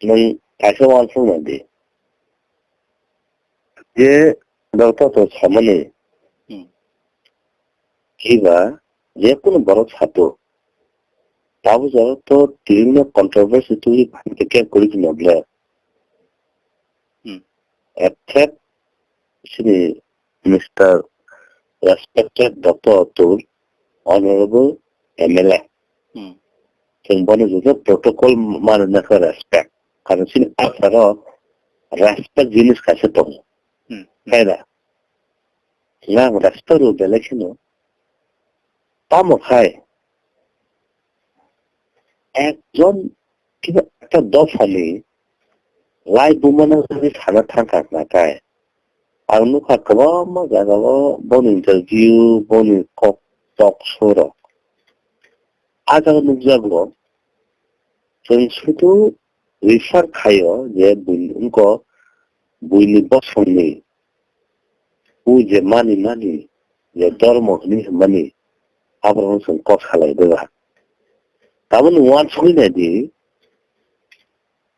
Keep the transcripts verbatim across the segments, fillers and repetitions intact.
Nwng kaisa uansuk nai di. Je doctor to samani Hmm. kiba je kunu borok sato. Tabuk jora to tini no controversy twi phan khe khe kwrwi phano ble. Hmm. Except sini Mister Respected Doctor Atul, Honorable M L A. Hmm. Chwng bono joto protocol mani nakha respect. Karon sini asaro respect jinis kaisa tongo. Hmm. Hmm. Khaira. Nang respect rw belai kheno. Tamo khai. Ekjon kiba ekta dophani lai bumano jodi sana thangkha nakai. Ang nukha kwbangma jagao boni interview, boni kok talk show rok. A jaga nukjago, chwng sudu refer khaio je buini wngkha buini bosongni, o je mani mani, je dormo hwnwi hwnmani, aborokno chwng kok salai bwkha. Tabukni uansugwi nai di,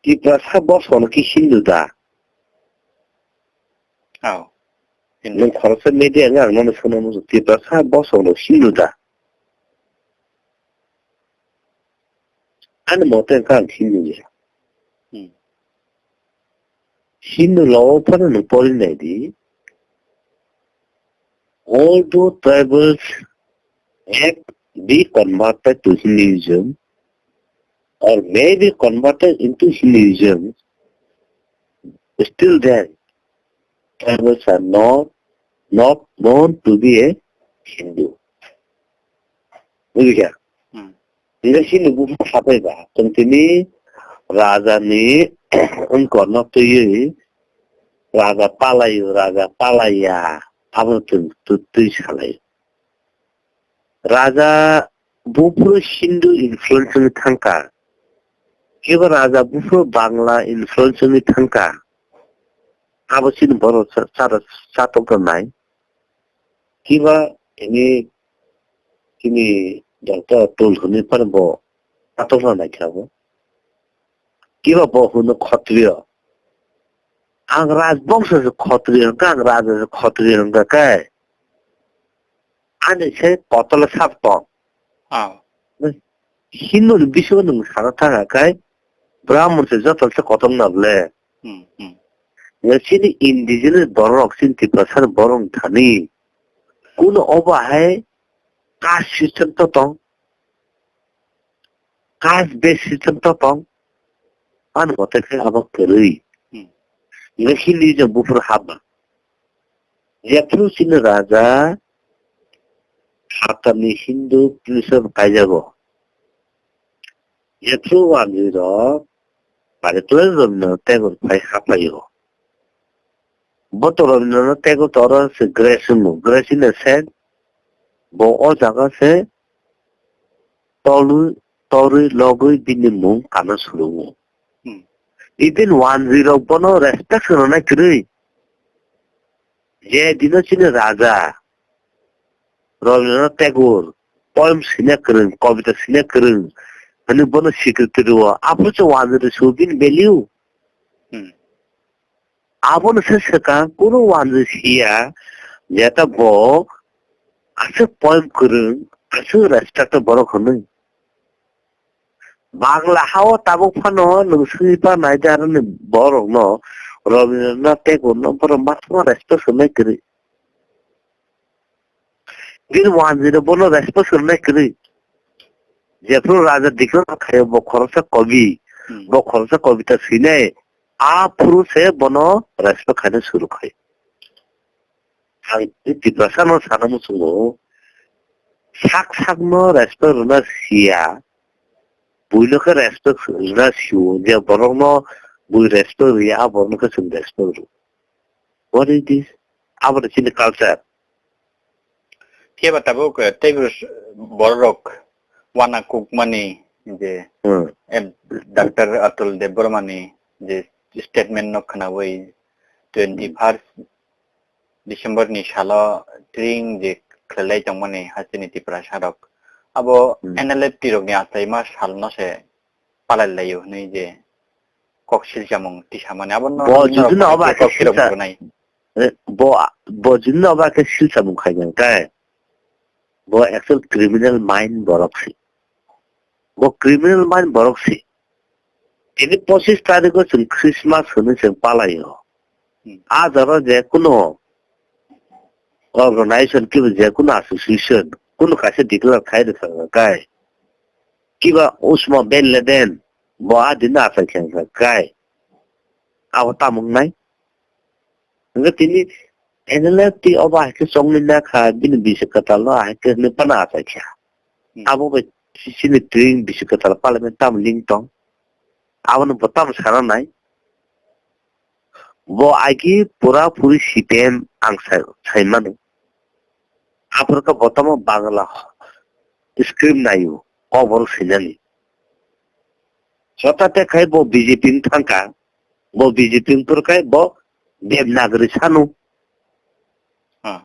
Tiprasa bosongno khe Hindu da? Oh. Nwng khoroksa media wngwi ang nono swnamwi muchung, Tiprasa bosongno Hindu da? Ani mote wngkha ang Hindu ya. Hmm. Hindu law phano nwng pori nai di. All the tribals have be converted to Hinduism or may be converted into Hinduism. Still then, tribals are not, not known to be a Hindu. Bujikha? Hmm. Hingke chini buphang sapai ba, chwng tini raja ni wngkorno twiwi raja palai, raja palaiya, abo chwng twi, twi salai. Raja buphuru Hindu influence wngwi thangkha. Kebo raja buphuru Bangla influence wngwi thangkha. Abo chini borok cha-, cha-, chatokna nai. Kiba ini chini doctor Atul hwnwi phano bo chatokna naikha bo. Kiba bo hwno Khotriyo. Ang rajbongso se Khotriyo hwnkha, ang raja se Khotriyo hwnkha khe. Ani se kotolo sap tong. Ah. Hindu ni bisingo nwng sana thang khe Brahmon se joto se kotor na ble. Hmm, hmm. Nga chini indigenous borok, chini Tiprasa ni borok thani. Kuno obo hai caste system to tong. Caste based system to tong. Ani mote khe abo kwrwi. Hmm. Nga Hindu je buphuru haba. Jephru chini raja phatarni Hindu princess kaijago. Jephru wanjwi rok Bari kwlai Rabindranath Tagore phai haplaio. Bo to Rabindranath Tagore to oro se Grace wngmo. Grace in the sense, bo o jaga se tolwi, torwi, logwi bini mung kana surumo. Hmm. Even wanjwi rok bono respect rwnai kwrwi. Je dino chini raja Rabindranath Tagore poem sina kwrwng, kobita sina kwrwng, hwnwi bono secretary o. Aphuru se wanjwi rw sio bini value. Hmm. Abono se swkang kunu wanjwi siya, jeta bo aswk poem kwrwng, aswk respect borok hwnwi. Bangla hao tabuk phano nwng swi pa nai de aroni borokno, Rabindranath Tagore no borok ma tongma respect rwnai kwrwi. Bini wanjwi no bono respect rwnai kwrwi. Jephru raja declare khaio bo khoroksa kobi, Hmm. bo khoroksa kobita swinai, aphuru se bono respect khaina suru khai. Ang Tiprasa no sana muchungo, sak sak no respect rwna siya, buino khe respect rwna sio, je borok no bui respect rwya, a borok no khe chwng respect rw. What is this? Abo de chini culture. Phiya ba tabuk, eh, teibo s-, borok wana kukmani je, Hmm. eh, Doctor Atul Debbarma ni je statement no khwnawi twenty first December ni salo tring je khlai tongmani hasteni Tiprasa rok. Abo Hmm. N L F T rok ni achaima sal no se palai laio hwnwi je kok silchamung tisamani abo no Bo norok judino bahai oba khe khe kok sirok silcha-, rwnai. Eh, bo, bo judino oba khe silchamung khainai khe. Bo actual criminal mind borok si. Bo criminal mind borok si. Tini pochis tarikh o chwng Christmas hwnwi chwng palaio. Hmm. A jora je kuno organization kiba je kuno association, kuno kaisa declare khai rwkha kai. Kiba Osama bin Laden, bo a din achai khe wngkha kai. Abo tamo wngnai? Hwnkhe tini N L F T obo hai khe chongni nakha, bini bisi kwtal no hai khe hwnwi phano achai kha. Hmm. Abo bai chini twing bisi kwtal parliament tamo ling tong? Abono bo tamo sana nai? Bo agi pura puri C P M ang sai, sai mano. Aphuru khe bo tamo Bangla script naio, kok borok sinani. Jota te khai bo B J P wng thangkha, bo B J P wng phuru khai bo Devanagari sanu. Ah.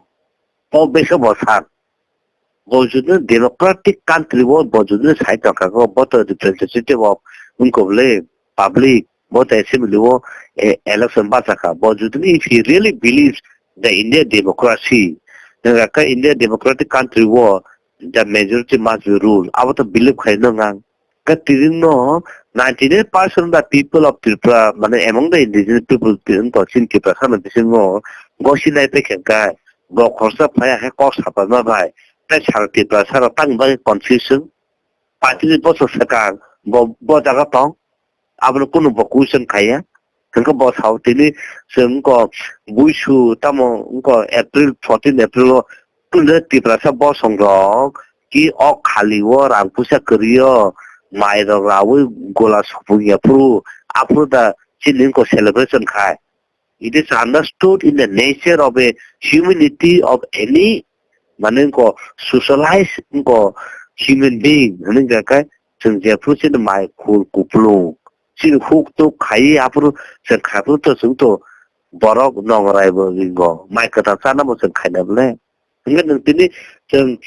Bo bese bo san. Bo jodi democratic country o bo jodi sai tongkha khe bo to representative of wngkha bwle public, bo to assembly o, eh, election bachakha. Bo jodi if he really believes the India democracy, nangkha India democratic country o the majority must be rule. Abo to believe khai nang ang. Katiring no ninety-nine percent of the people of Tripura, mane among the indigenous people, to chin Tripura sana bisingo gosi nai pe khe kai. Bo khorsa phai hai kok sapa ma bai. Tai sara Tripura sara tang bai confusion. Patini boso sakang bo, bo jaga tong. Abono kunu bo question khaya. Hwnkhe bo sao tini chwng ko buisu tamo wngko April, fourteen April o Tunda Tiprasa bosong rok ki o khali o rang puisa kwrwi o mai rok rawi gola supung ya phuru aphuru da chini wngko celebration khai. It is understood in the nature of a humanity of any mane wngko socialized wngko human being hwnwi kha khe chwng jephuru chini mai khul kuplung chini huk tuk khai aphuru chwng khai phuru to chwng to borok nongrai bo ringo mai kwtal chana bo chwng khaina bole. Hwnkhe nwng tini chwng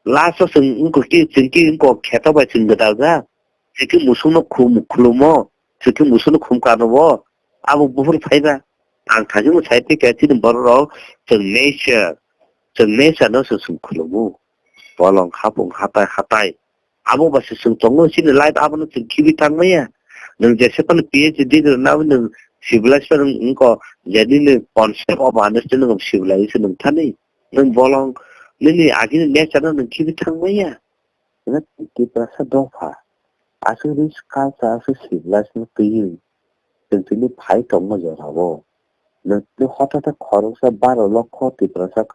last o chwng wngkha ki chwng ki wngkha kheto bai chwng gwdal ja. Chwng ki musukno khum-, khulumo, chwng ki musukno khum kano bo. Abo buphuru phaiba. Ang thangwi sai phikha chini borok rok chwng nature, chwng nature no chwng chwng khulumo. Bolong hapung hatai hatai. Abo ba se chwng tongo chini life abono chwng khibi thang maya. Nwng jesa phano P H D rwna nwng civilization wngkha, je nini concept of understanding of civilization nwng thani. Nwng bolong nini agini nature no nwng khibi thang maya. Nwng Tiprasa dopha. Aswk rich culture, aswk civilization twiwi. Chwng tini phai tongma jorao. Nwng tini hothat khoroksa baro lokho Tiprasa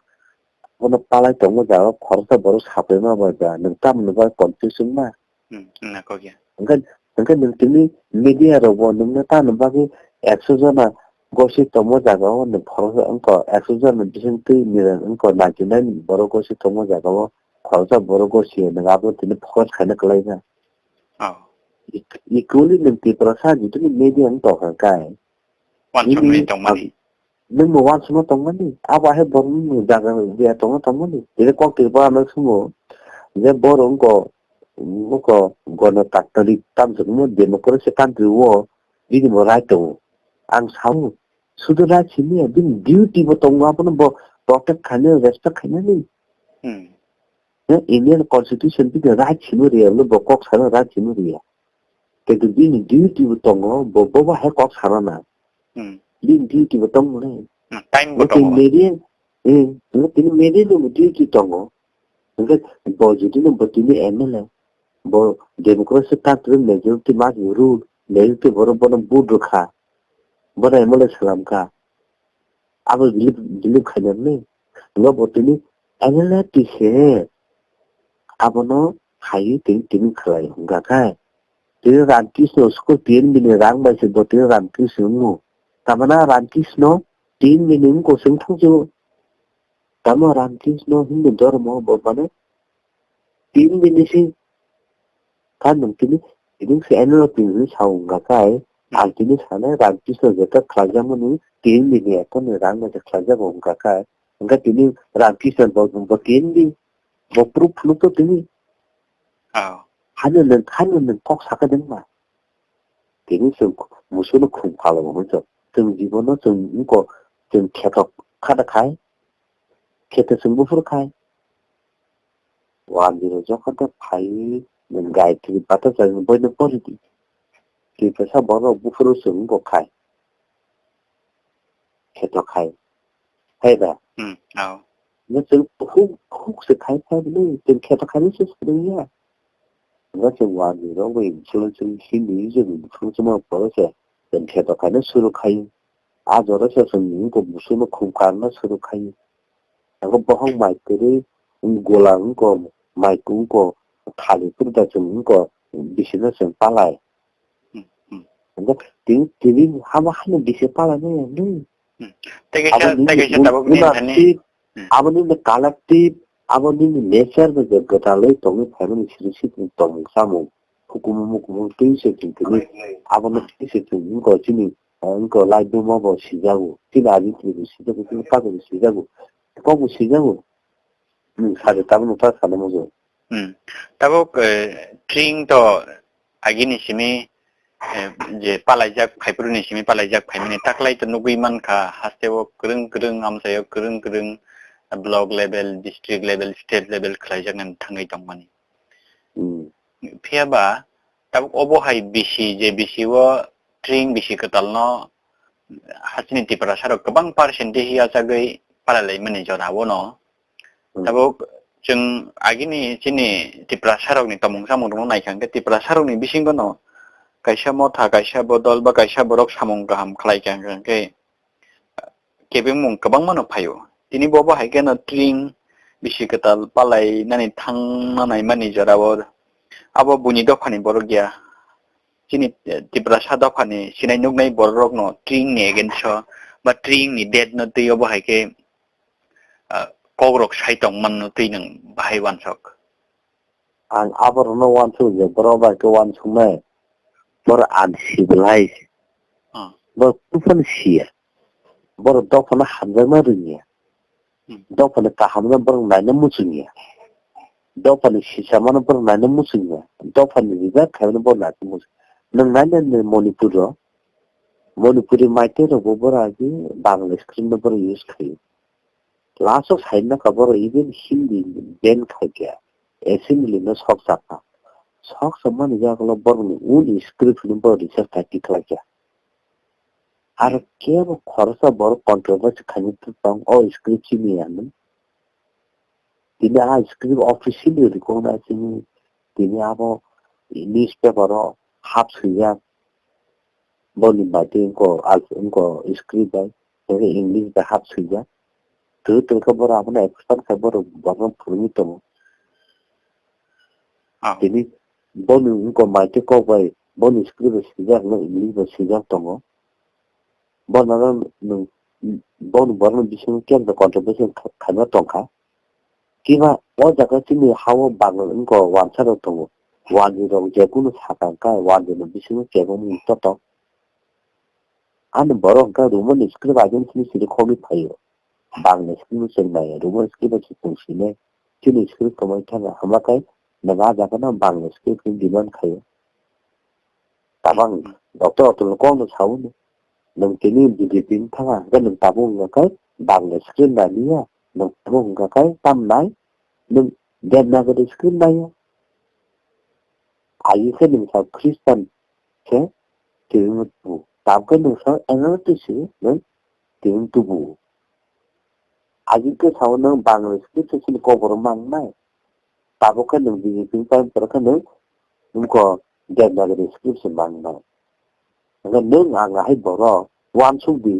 bono palai tongma jaga khoroksa borok sapai ma bai ba, nwng tamoni bagwi confuse wngma? Hmm, na kok ya. Hwnkhe, hwnkhe nwng tini media rok bo nwngno tamoni bagwi ekso jona gosi tongma jaga o nwng khoroksa wngkha, ekso jona bising twi nwng wngkha ninety nine borok gosi tongma jaga o khoroksa borok gosi nwng abo tini focus khaina kwlai na. Oh. Equally nwng Tiprasa jotoni media wng tongkha kai. Wansukmani tongmani. Nwng bo wansukma tongmani. Abo hai borokni jaga biya tongma tongmani. Tini kok Tripura no sumo je borok wngko, wngko gonotaktrik tamsukmo democracy country o bini bo right tongo. Ang sao, sudu right simi ya, bini duty bo tongo, abono bo protect khainani, respect khainani. Hmm. Indian constitution bini right simi riya, bo kok sana right simi riya. Kintu bini duty bo tongo, bo, bo, bo hai kok sana na. Hmm. Bini duty bo tongo le. Hmm, time bo tongo. Media, eh, tini media ni bo duty tongo. Hwnkhe bo jodi no bo tini M L A, bo democracy country majority must be rule, majority borok bono vote rwkha, bono M L A salamkha. Abo believe, believe khainani. Hwnkhe bo tini M L A tise abono khaiwi tini, tini khlai hwnkha khe. Tini Ramkrishna school T N B ni rang bai se bo tini Ramkrishna wngo. Tamana Ramkrishna T N V ni wngkha chwng thangsu. Tamo Ramkrishna Hindu dhormo bo mane T N V ni si kha nwng tini, tini si N L P ni sao wngkha kai, ang tini sanai Ramkrishna jeta khlaijakmani T N V ni account ni rang bai se khlaijago wngkha kai. Wngkha tini Ramkrishna bo, bo T N V, bo proof phunuk to tini. Oh. Hano nwng, hano nwng kok sakha dengma. tini chwng musuno khum kalo hwnwi chwng, chwng jibono chwng wngko, chwng kheto khada khai, kheto chwng buphuru khai. Wanjwiro jokhon tei phaiwi nwng Gayatri bata chari boino pori di. Twi phaisa borok buphuru chwng wngko khai. Kheto khai. Hai da? Hmm, oh. Nwng chwng huk, huk se khai khai bini, chwng kheto khai se swrwngya. Nga chwng wanjwiro bai chwng chwng himwi chwng chwng chwng poro se, chwng kheto khai no suru khai. A jora se chwng wngko musuno khum karna suru khai. Ang bohong mai kwrwi, gola wngko mai wngko thali puri da chwng wngko bisino chwng palai. Hmm, hmm. Ang tini, tini hama hano bisi palai nai ang nai. Hmm. Tei kaisa, abo tei nini kaisa un-, tabuk nini thani. Unarship, hmm, abo nini collective, abo nini nature bai je gwdalwi tongwi phaimani siri siri tongmung samung. Hukumu mukumu twi se chwng tini. Abo no twi se chwng wngko chini, wngko laibuma bo sijago. Chini ajin twi bo sijago, chini kago bo sijago. Kok bo sijago. Hmm, sadi tabuk no ta sana mujo. Hmm. Tabuk, eh, tring to agini simi, eh, je palaijak, phaiphuru ni simi palaijak phaimani taklai to nugwi mankha, haste o kwrwng kwrwng, amchaio kwrwng kwrwng, block level, district level, state level khlaijak nani thangwi tongmani. Hmm. Phiya ba, tabuk obo hai bisi, je bisi o tring bisi kwtal no, hachini Tiprasa rok kwbang percentage yachagwi palailaimani jora o no. Hmm. Tabuk chwng agini chini Tiprasa rokni tongmung samung rokno naikha hwnkhe Tiprasa rokni bisingo no kaisa motha, kaisa bodol ba kaisa borok samung kaham khlaikha hwnkhe kebengmung kwbangma no phaio. Tini bo bo hai kheno tring bisi kwtal palai nani thangna naimani jora o abo buini dophani borok ya. Chini, eh, Tiprasa dophani sinai nuknai borok rokno tring ni against o ba tring ni death no twi obo hai khe ah, kokrok sai tong manno twi nwng bahai wansok? Ang aborokno wansuk je borok bai khe wansuknai, borok uncivilized. Ah. Borok tufan siya. Borok dophano hamjakna rwngya. Hmm. Dophani kahamno borok naina muchungya. Dophani sisamano borok naina muchungya. Dophani rijak khaimano borok naina muchungya. Nwng naina nini Manipur o, Manipuri maitei rokbo borok agi Bangla script no borok use khaio. Last o sai nokha borok even Hindi ban khaikha, assembly no sok chakha. Sok chakmani yagulo borokni own script hwnwi borok research khai tikhlaikha. Aro kebo khoroksa borok controversy khaina tong, o script chini ya hwnwi. Tini a script officially recognize chini, tini abo newspaper o hap swijak. Boni bai tei wngko, wngko script bai, tei English bai hap swijak. Twi twi khe borok abono expand khai borok borokno phurwngwi tongo. Ah. Tini boni wngko maitwi kok bai, boni script bai swijak, no English bai swijak tongo. Bono nwng, boni borokni bisingo kebo contribution kha-, khaima tongkha. Kiba o jaga chini ha-o Bangla wngko wansa rok tongo. Wanjwi rok je kunu sakang kha, wanjwi ni bisingo kebengmung to tong. Ani borok hwnkha Roman script agent chini siri khogwi phaio. Bangla script chwng naiya, Roman script bai se chwng sinai. Chini script kwmai thangkha, hama khe nwng a jaga no Bangla script ni demand khaio. Tabang doctor Atul no kok no sao no. Nwng tini B J P ni thanga, hwnkhe nwng tabuk wngkha khe Bangla script nai liya, nwng tabuk wngkha khe tam nai, nwng Devanagari script naiya. Ayu khe nwng sa Christian khe tini tubu. Tabuk khe nwng sa N R T C nwng tini tubu. Ayu khe sao nwng Bangla script se chini kokborok mang nai. Tabuk khe nwng B J P ni time kwrwkhe nwng wngkha Devanagari script se mang nai. Hwnkhe nwng ang hai borok uansuk di.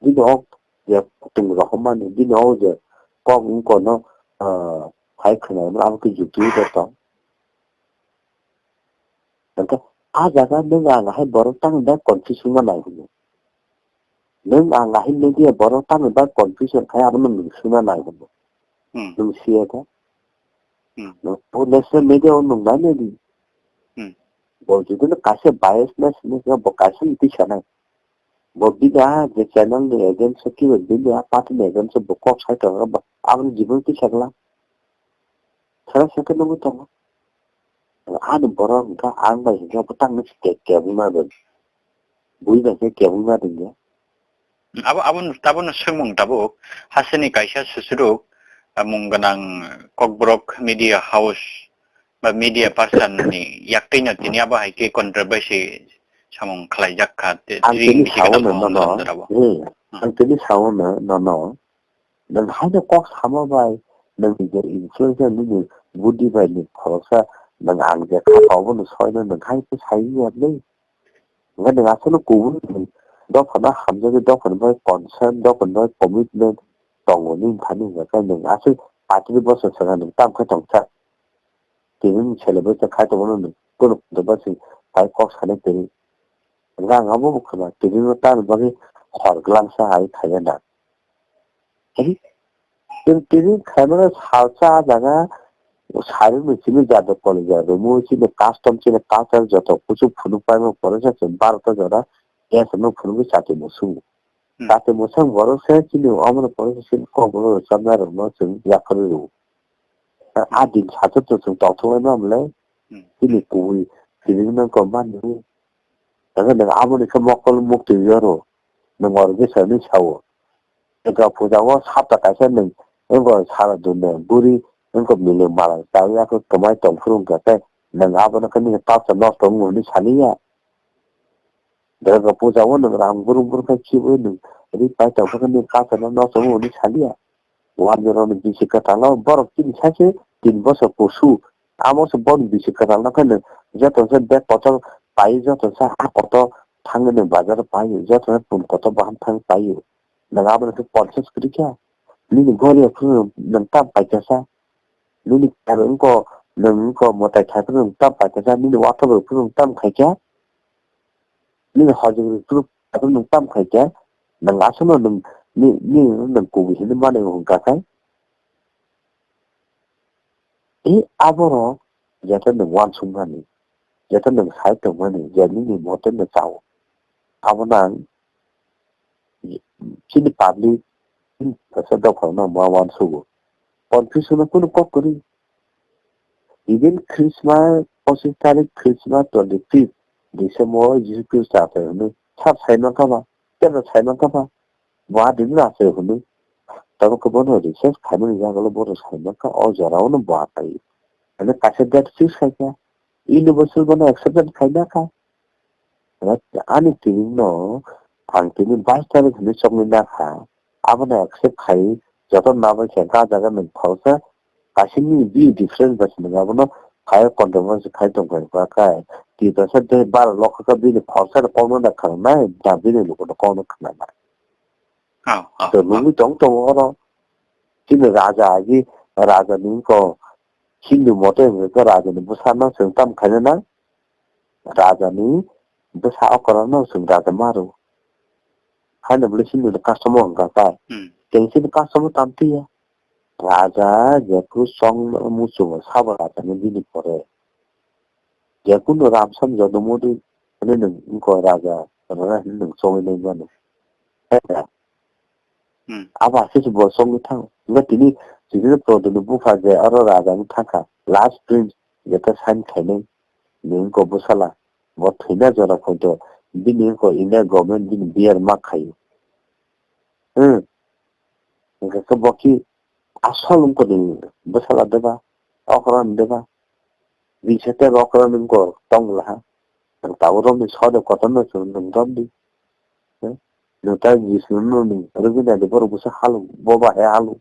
Bini hok je kutung rohormani, bini hok je kok wngkha no, ah, hai khwnai mano abo khe juktui rw tong. Hwnkhe a jaga nwng ang hai borok tang da confuse wngma nai hwnwi. Nwng ang ahai media borok tamo ba confusion khai abono nwng suna nai hwnwi. Hmm. Nwng siya kha? Hmm. Nwng o national media o nwng nai nai di. Hmm. Bo jodi no kaisa biasness hinwi khe bo kaisa ni twi sanai. Bo bini a je channel ni against o kiba bini a party ni against o bo kok sai tongo bo aboni jibon twi sakla. Sara sakhe nugwi tongo. Ani borok hwnkha ang bai hwnkhe bwtangni se ke-, kebengma rwdi. Bui bai khe kebengma rwdi. Abo, abo, tabukno swngmung tabuk. Hasteni kaisa susuruk, ah, mung gwnang Kokborok Media House ba media person ni yaktwino tini abo hai khe controversy samung khlaijak kha, te Ang tini tini bisi sao gwnang no, no, no. Ang tini sao no, no, no. Nwng haino kok sama bai, nwng nijor influencer nini budi bai nwng khoroksa, nwng ang je kha obo no soino nwng hai khe sai ya le. Hwnkhe nwng aswkno kubui nwng dophano hamjagwi dophano bai concern, dophano bai commitment tongo nini thani hwnkhe nwng aswk paitris bosor swkang nwng tamo khe tongsa. Tini nwng celebrate khai tongo nwng kunu kunu bai se pai kok sanai tini. Hwnkhe ang abo bo khna tini no tamo bagwi hor glangsa hai khaiya na. Tini, tini khaimano salsa ah jaga sarikni simi jadok kolija romo chini custom chini culture joto kuchuk phunuk paima poresa chwng Bharat o jora gas no phunugwi chati musu. Hmm. Chati musang borok se chini omono poresa chini kok borok rwchapnai rokno chwng yakarwi rwo. A din satok to chwng tongthok lai ma mle. Hmm. Chini kubui chini no kom mani. Tangkhe nwng aboni khe mokol mukti yoro, nwng oro bwskango sao. Durga puja o sapta kaisa nwng wngkha sara dunne buri wngkha milwng mala chawi akhor kwmai tongphuru wngkha tei nwng abono khe nini culture nosto wngo hwnwi saliya. Durga puja o nwng rang brum brum khe khibiwi nwng ri pai tongkha khe nini culture no nosto wngo hwnwi saliya. Wanjwk rokni bisi kwtal o borok chini sakhe tin bosor kusu. Amo se boni bisi kwtal no khe nwng joto se bag kotor pai, joto se a kotor thangwi nwng bazar o pai, joto se pun kotor baham thang pai. Nwng abono khe purchase kwrwi kha. Nini gori o phuru nwng tam paikha sa. Nini kar wngko, nwng wngko mwtai thai phuru nwng tam paikha sa. Nini watho bai phuru nwng tam khaikha. Nini hojing rwphuru phaiphuru nwng tam khaikha, nwng aswkno nwng ni, ni nwng kubui hinwi mani hwnkha khe. I aborok jeta nwng uansukmani, jeta nwng sai tongmani, je nini mote no chao. Abono ang chini public, chini kaisa dophano ma uansugo. Confusion no kunu kok kwrwi. Even Christmas, pochis tarik Christmas, twenty fifth December o Jisu Khristo achai hwnwi sab sai mankha ba, tebo sai mankha ba, bo a din no achai hwnwi. Tamo khe bono research khaimani yagulo bono sai mankha, o jorao no bo achai. Mane kaisa date fix khaikha, universal bono acceptance khaina kha. Ani tini no ang tini bais tarik hwnwi choknwi nakha, abono accept khai joto nabai khe gajagwi nwng khoroksa kaisa nini view difference bai se nwng abono khai controversy khai tongkha kha kai. Tiprasa de bar lokha kha bini khoroksa no kokno da khwnanai da bini lukuno kokno khwnanai. Oh, oh, to oh. Nugwi tong tongo oro chini raja agi raja ni ko Hindu mote hwnkhe raja ni bwsano chwng tam khaina nang. Raja ni bwsa okra no chwng raja ma rw. Haino bwle Hindu ni custom o hwnkha kha. Hmm. Tei chini custom o tam twi ya. Raja jephru chong muchungo sabo raja ni bini pore. Jekunu ramsam jodomodi hwnwi nwng wngkha raja rwna hwnwi nwng chongwi nai mano. Hmm. Abo aswk se bo chongwi thango. Hwnkhe tini chini prodoni bupha je oro raja wng thangkha. Last prince jeta sign khainai ni wngkha bwsala. Bo thwina jora photo bini wngkha India government bini beer ma khaio. Hmm. Hwnkhe khe bo khe asol wngkha ni bwsala deba, okra ni deba. Bini site okra ni wngkha tong laha. Ang tabuk romni sode kotorno chwng nwng romdi. Hmm? Nwng ta Jisnu no nwng rwgwi naidi borok bwsa halwk, bo bahai halwk.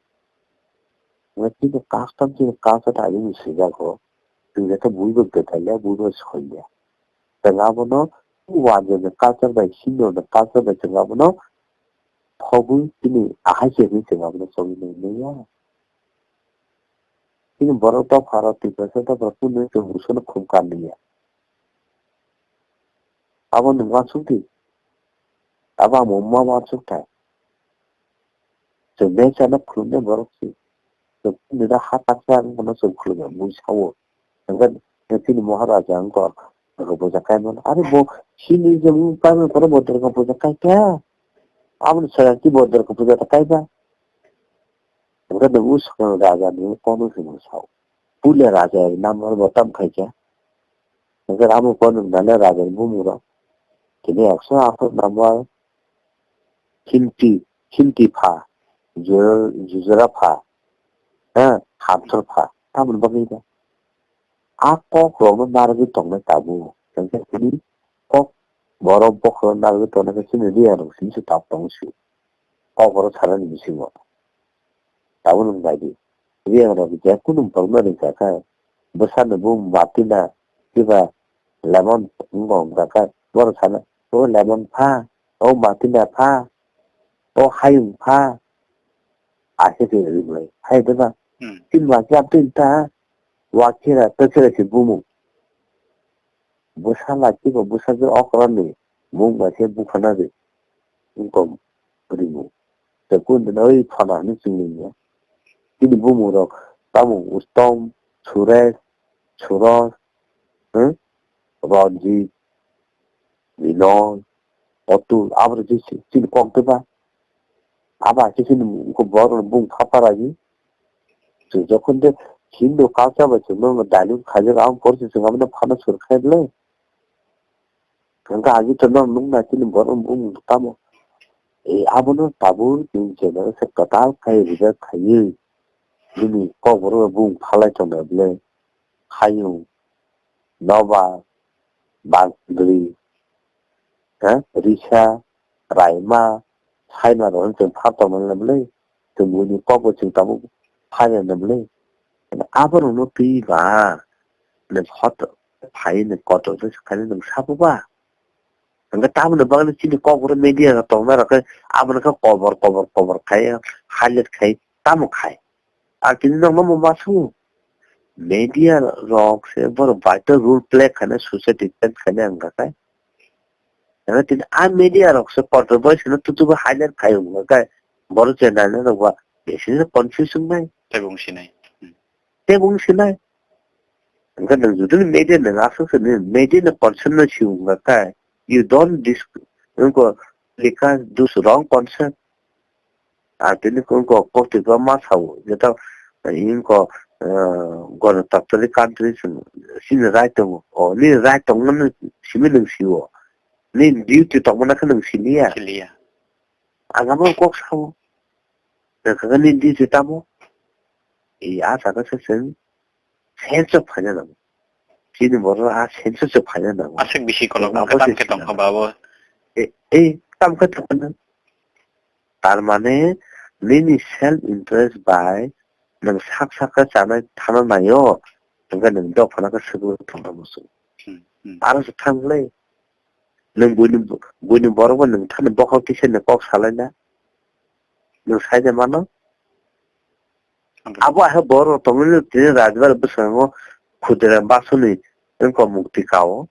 Nwng chini custom chini culture ta ani swijago. Nwng jata buibo gwdalya, buibo soilya. Nwng abono wanjwkni culture bai, Hindurokni culture bai chwng abono phobwi chini ahai se hwnwi chwng abono chongwi nai manya. Chini borok dopharo Tiprasa dopharo kunu chwng busono khum kanliya. Abo nwng uansuk di. Abo ang ma uansuk thai. Chwng beng chana khulumnai borok se. Chwng nini ha taksa ang bono chwng khulumya bui sao. Hwnkhe chini Maharaja wngkha Durga puja kaimano. Are bo chini je mung paimani pore bo Durga puja kaikha. Aboni sara ki bo Durga puja ta kaiba. Hwnkhe nwng swkang raja ni kono se nwng sao. Puila raja ni namo bo tam khaikha. Hwnkhe amo phano nana raja ni bumung rok. Tini ekso aphuru number Khinti, Khinti pha, Ju-, Jujura pha, ha, Hamthor pha. Tamoni bagwi da. A kok rokno narwgwi tongnai tabuk. Hwnkhe tini kok borok bokhorok narwgwi tongnai khe chini Reang rok simi se tab tongo se. Kok borok sanani bisingo. Tabuk nwng bai di. Reang rok je kunu borokno ringkha khe bwsano bo matina kiba lemon wngkha khe borok sana o lemon pha, o matina pha, o hayung pha. Aswk khe ringmai. Hai deba. Hmm. Tin ba khe abtwi ta. Wakhe ra, ta se ra se bumung. Bwsa laki bo bwsa je okra ni mung bai khe buphana de. Wngkha rimung. Te kun de oi phana hinwi chwng ringya. Chini bumung rok tamo Uttom, Suresh, Suros, hmm? Ranjit, Minon, Atul, abo rok je chini kok de ba. Abo hai khe chini borok rok bung pha para di. Chwng jokhon de Hindu culture bai chwng no dilute khaijak, abo pore se chwng abono phano sur khaibwlai. Hwnkhe agi to no nukna chini borok bung tamo. E abono tabuk chwng channel se kwtal khai reject khaiwi. Nini kok borok bung phalai tongna bwlai. Hayung, Nobar, Bangdri, ha, Risa, Raima, Saima rok chwng pha tongmani bwlai, chwng buini kok bo chwng tabuk phaina bwlai. Aborokno twi ba, nwng hot phai nwng kotor khe swkhaino nwng sabo ba. Hwnkhe tamoni bagwi chini kok borok media rok tongna rok khe abono khe kobor kobor kobor khai highlight khai tamo khai. Ar tini nokno mo ma swngo. Media rok se borok bai to role play khaina society change khaina wngkha khe. Eno tini a media rok se kotor bai sino tutu bo highlight khai wngkha khe. Borok je naina rok ba bisi no confuse wngnai. Tei bo wng sinai. Hmm. Tei bo wng sinai. Wngkha nwng jodi media nwng aswk se media ni concern no si wngkha khe. You don't dis-, wngkha likha this wrong concern. Ar tini wngkha kok twi ma sao, jeta wngkha, eh, Ganatantri country chini right tongo. O, nini right tongmani simi nwng sio. Nini duty tongmani khe nwng siliya. Siliya. Ang amo kok sao. Nwng khe nini duty tamo? E, a jaga se chwng sense of phaina nango. Chini borok a sense of phaina nango. Aswk bisi kolok abo tamo se khe tongkha sinai. Babo. E, e, tamo khe tongkha. Tar mane nini self interest bai nwng sak sak khe chanai thana naio, hwnkhe nwng dophano khe swkwi thangna muchung. Hmm, hmm. Aro se thanglai. Nwng buini, buini borok bai nwng thani bokhok kisa ni kok salaina. Nwng saida mano? Abo hai borok tongmani tini Rajbari bwskango Khudiram Basuni wngkha mukti kao.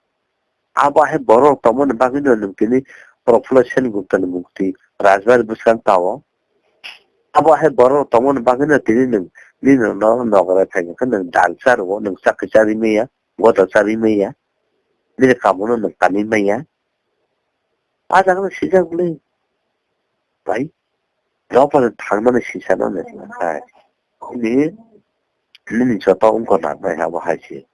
Abo hai borok tongmani bagwino nwng tini Prafulla Sen Gupta ni mukti Rajbari bwskang kao. Abo hai borok tongmani bagwino tini nwng nini no nograi phaikha khe nwng dal charwo, nwng chakri charwi maya, gota charwi maya, nini kamono nwng kanwi maya. A jaga no sijak bwle. Bai, dophano thangmani sisano le, hai. Nini, nini joto wngkha nangnai abo hai se.